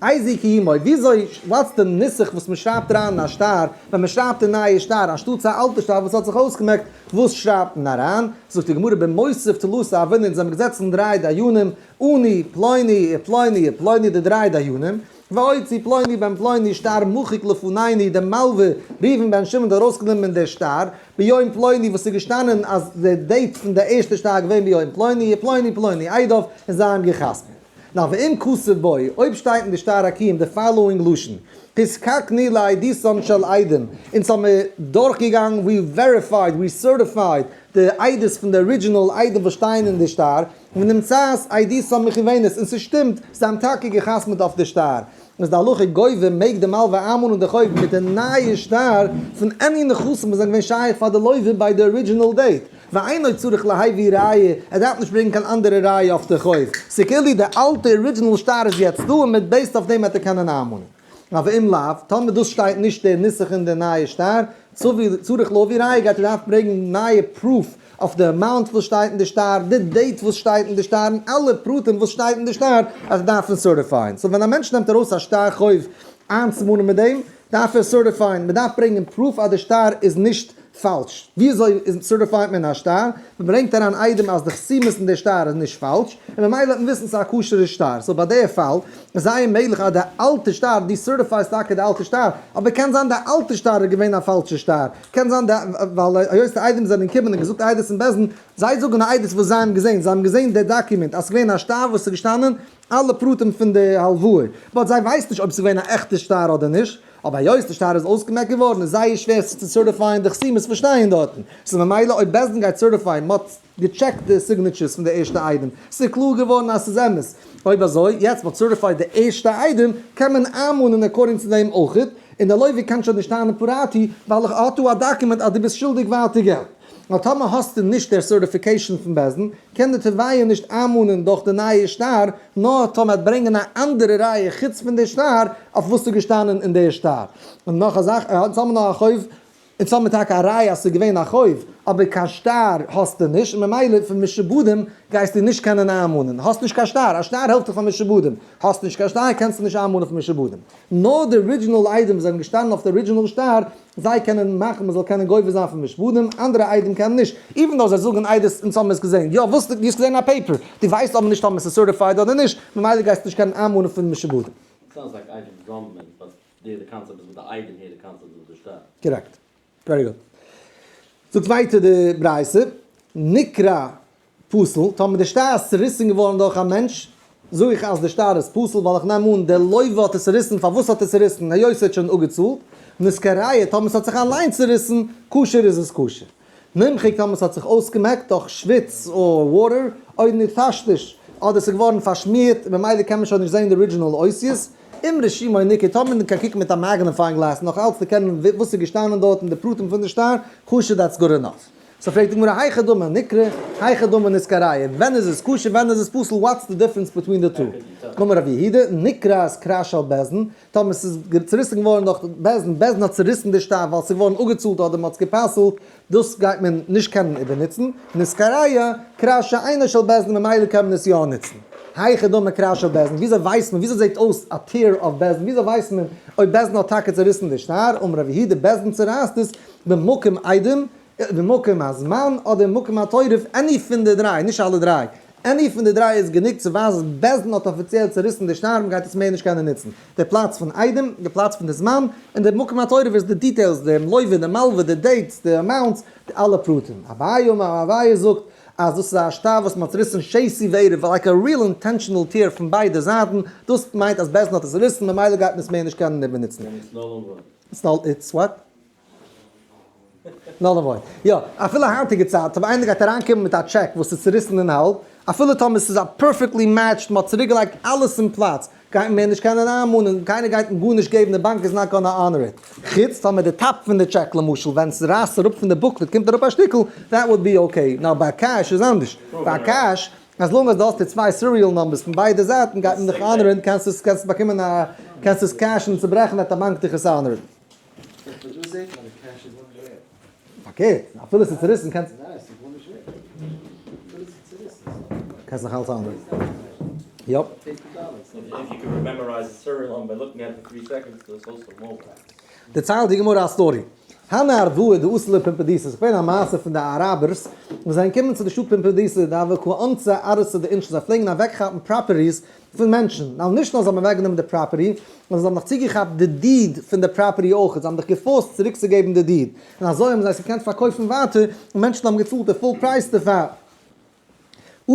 איזהו קיומו, וויאזוי, what's די נוסח וואס מען שרייבט אריין אין א שטר, ווען מען שרייבט די נייע שטר אנשטאטס א אלטע שטר וואס האט זיך אויסגעמעקט, וואס שרייבט מען אריין? זאגט די גמרא במותב תלתא הוינן, זיי האבן געזעצן דריי דיינים, אני, פלוני, ופלוני, ופלוני, די דריי דיינים, והוציא פלוני בן פלוני שטר מחוק לפנינו, דער מלווה ראובן בן שמעון האט ארויסגענומען דער שטר, ביום פלוני וואס איז געשטאנען אז די date פון די ערשטע שטר איז געווען ביום פלוני, ופלוני פלוני עדיו, און זיי האבן געחתמעט. נאר ואם כתוב בו, אויב שטייט אין די שטר הקיום די following לשון, הזקקנו לעדותן של עדים, אונז האבן מיר דורכגעגאנגען, we verified, we certified, די עדות פון די original עדים וואס שטייען אין די שטר, ונמצאת עדותן מכוונת, און ס'שטימט, זיי האבן טאקע גע'חתמ'עט אויף די שטר. איז די הלכה גובה מעג די מלווה איינמאנען די חוב מיט די נייע שטר פון any נכסים וואס זענען געווען שייך פאר די לווה ביי די original date, ואינו צריך להביא ראיה, ער דארף נישט ברענגען קיין אנדערע ראיה אויף די חוב, ס'כאילו די אלטע original שטר איז יעצט דא און מיט based אויף דעם וועט ער קענען איינמאנען. אבער אם לאו, טאמער דאס שטייט נישט דער נוסח אין די נייע שטר, צריך להביא ראיה גייט ער דארפן ברענגן נייע proof אויף די amount וואס שטייט אין די שטר, די date וואס שטייט אין די שטר, און אלע פרטים וואס שטייט אין די שטר אז ער דארף עס certify ען. So ווען א מענטש נעמט ארויס א שטר חוב איינצומאנען מיט דעם, דארף ער certify ען, מען דארף ברענגען proof אז די שטר איז נישט פאלש. וויאזוי certify ט מען א שטר? מען ברענגט אריין עדים אז די חתימות אין די שטר איז נישט פאלש, און ממילא וועט מען וויסן ס'איז א כשר'ע שטר. So ביי די פאל איז זייער מעגליך אז די אלטע שטר, דו certify סט טאקע די אלטע שטר, אבער קען זיין די אלטע שטר איז געווען א פאלשע שטר, קען זיין די, ווייל היות די עדים זענען געקומען און געזאגט עדות אין בית דין, זיי זאגן א עדות וואס זיי האבן געזען, זיי האבן געזען די דאקומענט אז ס'איז געווען א שטר וואס איז געשטאנען אלע פרטים פון די הלוואה, but זיי ווייסן נישט אויב ס'איז געווען א עכטע שטר אדער נישט. אבער היות די שטר איז אויסגעמעקט געווארן איז זייער שווער צו certify ען די חתימות וואס שטייען דארטן, ס'איז ממילא אויב בית דין גייט certify ען, מ'האט געטשעקט די signatures פון די ערשטע עדים, ס'איז קלאר געווארן אז ס'איז אמת, אויב אזוי יעצט מ'האט certified די ערשטע עדים קען מען איינמאנען according צו דעם אויכעט, און די לווה קען שוין נישט טענה'ן פרעתי ווייל איך האט דא א דאקומענט אז דו ביסט שולדיג ווייטער געלט. ווייל טאמער האסטו נישט דער certification פון בית דין, קען די תובע נישט איינמאנען דורך די נייע שטר, נאר טאמער ער וועט ברענגען א אנדערע ראיה חוץ פון די שטר אויף וואס איז געשטאנען אין די שטר. און נאך א זאך, אונז האבן נאר א חוב, אונז האבן טאקע א ראיה אז ס'איז געווען א חוב, אבער קיין שטר האסטו נישט, און ממילא פון משועבדים גייסטו נישט קענען איינמאנען, האסט נישט קיין שטר, א שטר העלפט דיך פאר משועבדים, האסט נישט קיין שטר קענסטו נישט איינמאנען פון משועבדים. נאר די original עדים וואס זענען געשטאנען אויף די original שטר, זיי קענען מאכן מ'זאל קענען גובה זיין פון משועבדים, אנדערע עדים קענען נישט, even though זיי זאגן עדות אונז האבן עס געזען, יא וואס, דו האסט געזען א paper, דו ווייסט אבער נישט אויב עס איז certified אדער נישט, ממילא גייסטו נישט קענען איינמאנען פון משועבדים. Sounds like עדים זאמלען, but there the concept is with the עדים here the concept is with the שטר. Correct. Very good. זאגט ווייטער די ברייתא, נקרע פסול, טאמער די שטר איז צוריסן געווארן דורך א מענטש, זאג איך אז די שטר איז פסול ווייל איך נעם אן דער לווה האט עס צוריסן, פארוואס האט ער צוריסן היות ער האט שוין אפגעצאלט, נתקרע, טאמער עס האט זיך אליין צוריסן, כשר איז עס כשר. נמחק טאמער עס האט זיך אויסגעמעקט דורך שוויץ or water, או נטשטש, אדער עס איז געווארן פארשמירט און ממילא קען מען שוין נישט זען די original אותיות, אם רישומו ניכר, טאמער מען קען קוקן מיט א magnifying glass נאך אלץ דערקענען וואס איז געשטאנען דארט און די פרטים פון די שטר, כשר that's good enough. So פרעגט די גמרא היכי דמי נקרע, היכי דמי נתקרע, ווען איז עס כשר ווען איז עס פסול, what's די difference between די two? אמר רב יהודה, נקרע איז קרע של בית דין, טאמער ס'איז צוריסן געווארן דורך בית דין, בית דין האט צוריסן די שטר ווייל ס'איז געווארן אפגעצאלט אדער מ'האט עס גע'פסל'ט, דאס גייט מען נישט קענען איבערנוצן, נתקרע, קרע שאינו של בית דין ממילא קען מען עס יא נוצן. היכי דמי קרע של בית דין, וויאזוי ווייסט מען, וויאזוי זעט אויס א tear אויף בית דין, וויאזוי ווייסט מען אויב בית דין האט טאקע צוריסן די שטר, אמר רב יהודה, בית דין צורייסט עס במקום עדים, במקום הזמן אדער במקום התורף, any פון די דריי, נישט אלע דריי, any פון די דריי איז גענוג צו ווייזן אז בית דין האט אפיציעל צוריסן די שטר, מ'גייט עס מער נישט קענען נוצן. די פלאץ פון עדים, די פלאץ פון די זמן, און די מקום התורף איז די details, די מלוה, די מלווה, די dates, די amounts, די אלע פרטים. אביי אמר, אביי זאגט אז דאס איז א שטר וואס מ'האט צוריסן שתי וערב, like א real intentional tear פון ביידע זייטן, דאס מיינט אז בית דין האט עס צוריסן, ממילא גייט מען עס מער נישט קענען איבערנוצן. It's null, it's what? Null and void. יא, אפילו היינטיגע צייט, אויב איינער גייט אריינקומען מיט א טשעק וואס איז צוריסן אין האלב, אפילו טאמער ס'איז א perfectly matched, מ'האט צוריקגעלייגט אלעס אין פלאץ, גייט מען מער נישט קענען איינמאנען, קיינער גייט אים גארנישט געבן, די באנק איז not gonna honor it. חוץ טאמער די top פון די טשעק למשל, ווען ס'רייסט אראפ פון די booklet קומט אראפ א שטיקל, that would be okay. נאר ביי cash איז אנדערש. ביי cash, as long as דו האסט די צוויי serial numbers פון ביידע זייטן גייט מען דיך honor ען, קענסט עס קענסט באקומען א קענסט עס cash ן און צוברעכן וועט א באנק דיך עס honor ען. פארקערט, אפילו ס'איז צוריסן קענסט. קענסט נאך אלץ honor ען. Yup. דערציילט די גמרא א story. הנהו ערבאי דאתו לפומבדיתא, ס'איז געווען א מעשה פון די אראבערס וואס זענען געקומען צו די שטאט פומבדיתא דהוו קא אנסי ארעתא דאינשי, זיי פלעגן אוועקכאפן properties פון מענטשן, נאר נישט נאר זיי האבן אוועקגענומען די property, נאר זיי האבן נאך צוגעכאפט די deed פון די property אויך, זיי האבן דיך גע force ט צוריקצוגעבן די deed, און אזוי האבן זיי עס געקענט פארקויפן ווייטער, און מענטשן האבן געצאלט די full price דערפאר.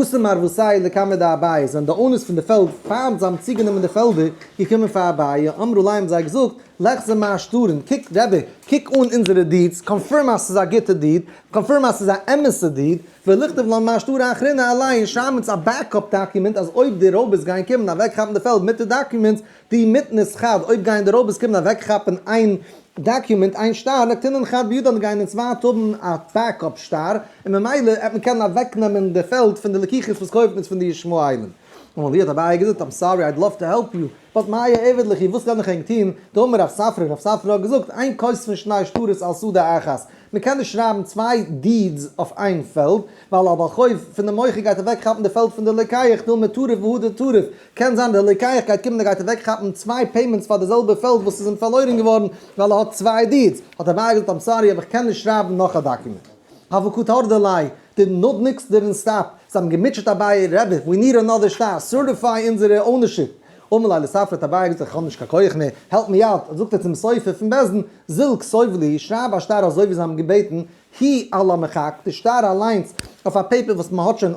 אתו מערבתייהו לקמיה דאביי, זענען די owners פון די פעלד פאר זיי האבן צוגענומען די פעלדער, געקומען פאר אביי, אמרו ליה האבן זיי געזאגט, ליחזי מר שטרן, קוק רבי, קוק אן אונזערע deeds, confirm אז ס'איז א גוטע deed, confirm אז ס'איז א אמת'ע deed, וליכתוב לן מר שטרא אחרינא עליה און שרייבן אונז א backup document אז אויב די רויבערס גייען קומען אוועקכאפן די פעלד מיט די documents דאי מתניס חד אויב גייען די רויבערס קומען אוועקכאפן איין document איין שטר נקטינן חד בידן גייען אונז ווייטער האבן א backup שטר און ממילא עט מען קענען אוועקנעמען די פעלד פון די לקוחות וואס קויפן עס פון די ישמעאלים. אמר להו האט אביי געזאגט I'm sorry I'd love to help you but מאי אעביד לכו וואס קען איך ענק טון דאמר רב ספרא רב ספרא האט געזאגט אין כותבין שני שטרות על שדה אחת מען קען נישט שרייבן צוויי deeds אויף איין פעלד, ווייל א בעל חוב פון די מוכר גייט אוועק כאפן די פעלד פון די לוקח דילמא טריף והדר טריף, קען זיין די לוקח גייט קומען און גייט אוועק כאפן צוויי payments פאר די זעלבע פעלד וואס איז אים פארלוירן געווארן ווייל ער האט צוויי deeds, האט אביי געזאגט I'm sorry אבער איך קען נישט שרייבן נאך א document. הוו קא טרדי ליה, די נודניקס didn't stop, זיי האבן געמוטשעט אביי, רבי, we need another שטר, certify אונזערע ownership. אמר ליה לספרא האט אביי געזאגט איך האב נישט קיין כח מער, help me out, זאגט ער צום סופר פון בית דין, זיל כתוב להו, שרייב א שטר אזוי ווי זיי האבן געבעטן, הוא על המחק, די שטר אליינס אויף א paper וואס מען האט שוין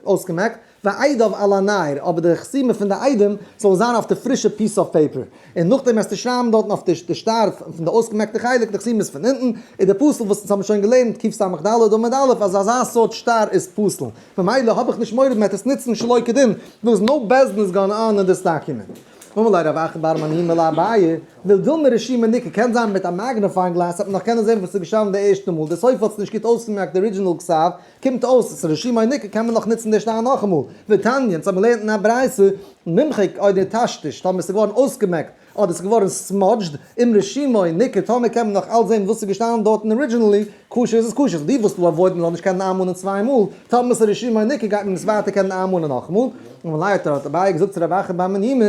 אויסגעמעקט, ועדיו על הנייר, אבער די חתימה פון די עדים זאל זיין אויף די פרישע piece of paper, און נאכדעם וועסטו שרייבן דארטן אויף די שטר פון די אויסגעמעקטע חלק די חתימות פון אונטן, איז די פסול וואס אונז האבן שוין געלערנט קס"ד עמוד א' אז אזא סארט שטר איז פסול, ממילא האב איך נישט מורא מען וועט עס נוצן שלא כדין, there is no business going on in this document. אמר ליה רב אחא בר מניומי לאביי, וויל דילמא רישומיה ניכר, קען זיין מיט א magnifying glass וועט מען נאך קענען זען וואס איז געשטאנען די ערשטע מאל, די סופר האט עס נישט גוט אויסגעמעקט די original כתב, קומט אויס אז רישומו ניכר קען מען נאך נוצן די שטר נאכאמאל, ותניא, אונז האבן געלערנט אין א ברייתא, נמחק או נטשטש, טאמער עס איז געווארן אויסגעמעקט אדער עס איז געווארן smudged, אם רישומו ניכר, טאמער קען מען נאך אלץ זען וואס איז געשטאנען דארטן originally, כשר איז עס כשר, דו ווילסט דא avoid מען זאל נישט קענען איינמאנען צוויי מאל, טאמער עס איז רישומו ניכר גייט מען עס ווייטער קענען איינמאנען נאכאמאל, אמר ליה האט אביי געזאגט צו רב אחא בר מניומי,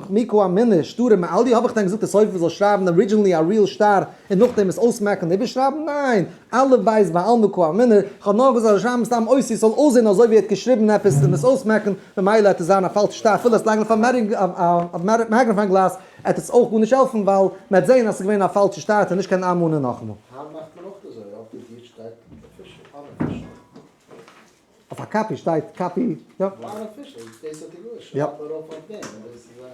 מי קא אמינא שטרא מעליא, האב איך דען געזאגט די סופר זאל שרייבן originally א real שטר און נאכדעם עס אויסמעקן און איבערשרייבן? ניין, אלף בית בעלמא קא אמינא, כ'האב נאר געזאגט זאל שרייבן סתם אותיות ס'זאל אויסזען אזוי ווי ער האט געשריבן עפעס און עס אויסמעקן, ממילא העט עס זיין א פאלשע שטר אפילו עס לייגן אויף א magnifying glass העט עס אויך גארנישט העלפן ווייל מ'העט זען אז ס'איז געווען א פאלשע שטר העט ער נישט קענען איינמאנען נאכאמאל. היינט מאכט מען אויך אזוי, אויף די deed שטייט official, unofficial. אויף א copy שטייט copy, יא. Unofficial, דאס האט ער געוואוסט, שרייבט ארויף אויף דעם, און דאס איז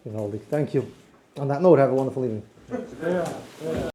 א. געוואלדיג, thank you. On that note, have a wonderful evening.